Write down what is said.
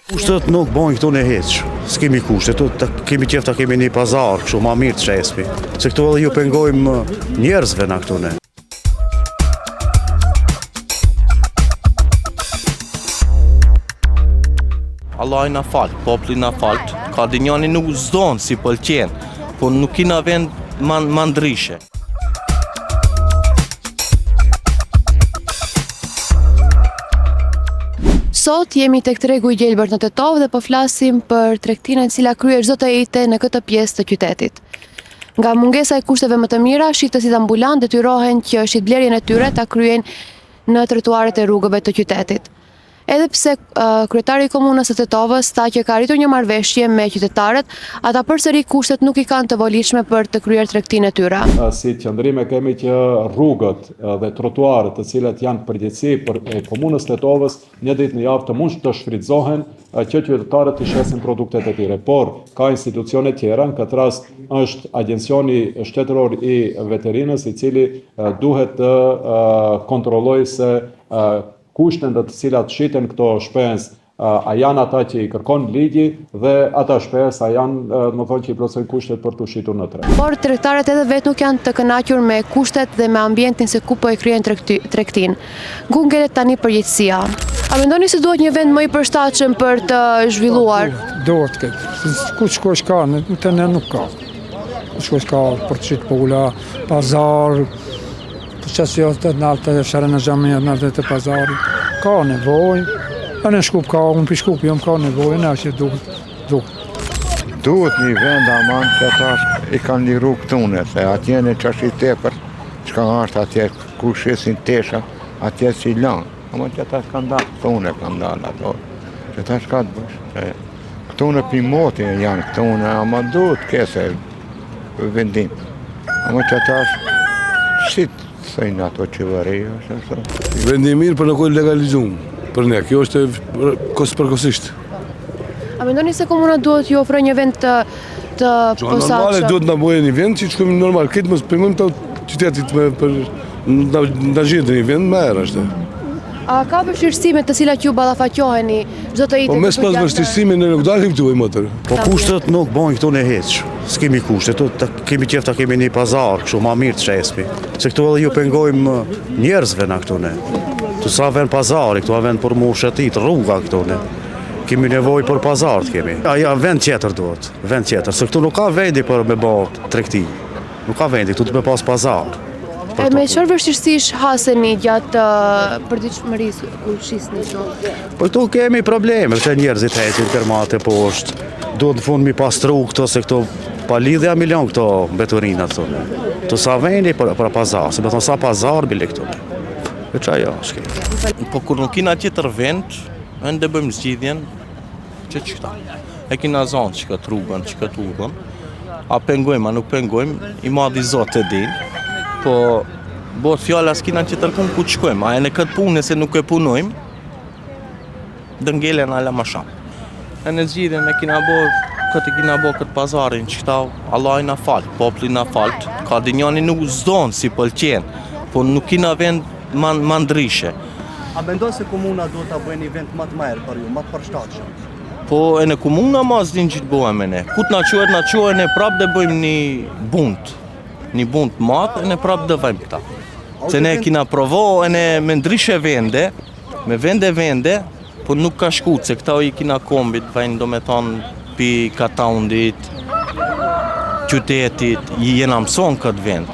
Kushtet nuk bojnë këtu ne hiç. S'kemi kushte, këtu ta, kemi qef ta kemi një pazar, kështu ma mirë të shesmi. Se këtu edhe ju pengojmë njerëzve na këtu ne. Allahi na falt, populli na falt, ka di njani nuk s'don s'i pëlqen, po nuk kina vend ma, ma ndryshe. Sot jemi tek tregu i gjelbërt në Tetovë dhe po flasim për tregtinë e cila kryhet çdo të enjte në këtë pjesë të qytetit. Nga mungesa e kushteve më të mira, shitësit ambulantë detyrohen që shitblerjen e tyre ta kryejnë në trotuaret e rrugëve të qytetit. Edhe pse kryetari i komunës së Tetovës tha që ka arritur një marrëveshje me qytetarët, ata përsëri kushtet nuk i kanë të volitshme për të kryer tregtinë e tyre. Si qëndrim e kemi që rrugët dhe trotuaret të cilat janë përgjegjësi për e komunës Tetovës, një ditë në javë të mund të shfrytëzohen që qytetarët të shesin produktet e tyre. Por ka institucione tjera, në këtë rast është Agjencioni Shtetëror i Veterinës i cili duhet të kontrollojë se kushtet në të cilat shiten këto shpezë, a janë ata që i kërkon ligji dhe ata shpezë a janë, domethënë që i plotësojnë kushtet për t'u shitur në treg. Por tregtarët edhe vetë nuk janë të kënaqur me kushtet dhe me ambientin se ku po e kryejnë tregtinë. Ku ngelet tani përgjegjësia? A mendoni se duhet një vend më i përshtatshëm për të zhvilluar? Duhet të ketë. Ku të shkosh ka, në të ne nuk ka. Ku të shkosh ka për të shitë pula, pazar, Po që si të naltë të shere në xhami, naltë të pazarit, ka nevojë, e në Shkup ka, unë prej Shkupi jam ka nevojë, në që duhet, duhet. Duhet një vend aman që tash i kanë liru këtune, se atje në qashi tepër, çka është atje, ku shesin tesha, atje s'i lanë. Ama që tash kanë dalë, këtune kanë dalë ato, që tash ka të bësh. Këtune pi moti janë këtune, ama duhet kese vendim. Ama që tash, si të thëjnë ato qeveri, është ashtu. Vendi mirë për nuk legalizum, për ne, kjo është kos përkosisht. A mendoni se komuna duhet ju ofrojë një vend të të posaçëm? Normale duhet na bëjë një vend që të shkojmë normal, këtë mos pengojmë të qytetit me për na na gjetë një vend më herë është. A ka vështirësi me të cilat ju ballafaqoheni çdo të enjte? Po mes pas vështirësime ne nuk dalim këtu i motër. Po kushtet nuk bojnë këtu ne hiç. S'kemi kushte, këtu ta kemi qef ta kemi një pazar, kështu ma mirë të shesmi. Se këtu edhe ju pengojmë njerëzve na këtu ne. Këtu s'a vend pazari, këtu a vend për mu shëtit, rruga këtu ne. Kemi nevojë për pazar të kemi. A ja, vend tjetër duhet, vend tjetër. Se këtu nuk ka vendi për me bo tregti. Nuk ka vendi, këtu të me pas pazar. E me çfarë vështirësish haseni gjatë përditshmërisë kur shisni këtu? Po këtu kemi probleme, se njerëzit hecin kërmate poshtë, duhet në fund mi pastru këto, se këto pa lidhja milion këto mbeturina këto. Këtu s'a vendi për, për pazar, se me thonë s'a pazar bile këtu. E qa jo, shke. Po kur nuk kina tjetër vend, ende bëjmë zgjidhjen që që këta. E kina zonë që këtë rrugën, që këtë udhën, a pengojmë, a nuk pengojmë, i madhi Zot e din, po bëhet fjala s'kina tjetër kun ku të shkojmë, a e në këtë punë nëse nuk e punojmë, do ngelen ala ma shumë. E në zgjidhjen e kina bo, këtë kina bo këtë pazarin që këta, Allahi na falt, populli na falt, ka di njani nuk s'don s'i pëlqen, po nuk kina vend ma, ma ndryshe. A mendon se komuna duhet ta bëjë një vend më të mirë për ju, më të përshtatshëm? Po e në komuna ma s'din që të bëhe me ne. Ku të na quhet, na quhet, ne prapë dhe bëjmë një bunt. Një bunt madh e ne prapë dhe vajmë këta. Se ne kina provo e ne me ndryshe vende, me vende vende, po nuk ka shku, se këta i kina kombit, vajnë do me thonë pi kataundit, qytetit, i jena mëson këtë vend.